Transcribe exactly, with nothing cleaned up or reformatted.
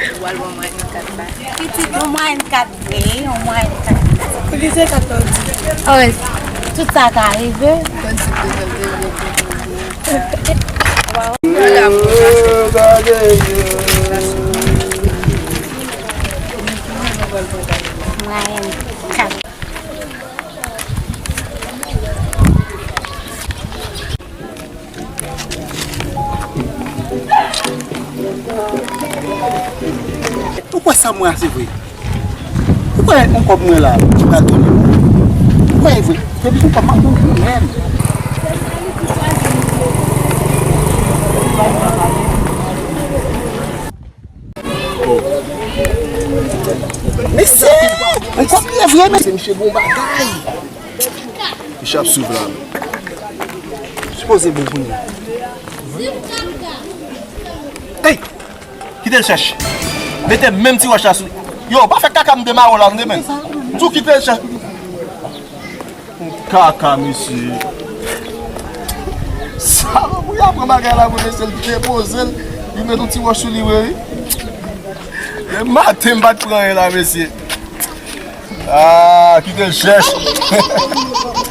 Ou al ban mwen yon kat la. Pitit, yon mwayen kat vre, yon mwayen kat. Pou ki se kat la w di? Oh, tout sa ka rive. Mwayen kat. Ou kwè sa mwen a se vre? Ou kwè yon kòb mwen la ki pral tounen? Ou kwè e vre? Depi yon kòb m ap tounen menm. Mesye, yon kòb li ye vre, mesye. Misye gon bagay. Misye ap swiv la. Sipoze bon kounye a. Ey! Kite l chèche. Mete menm ti wòch la sou. Yo, pa fè kaka m demare w la, tande men. Tou kite l chèche. Kaka, mesye. Sa, pou y ap pran bagay la, pou mesye, l depoze l, li met yon ti wòch sou li, vre, wi. E maten, m pa t pran anyen la, mesye. Ah, kite l chèche.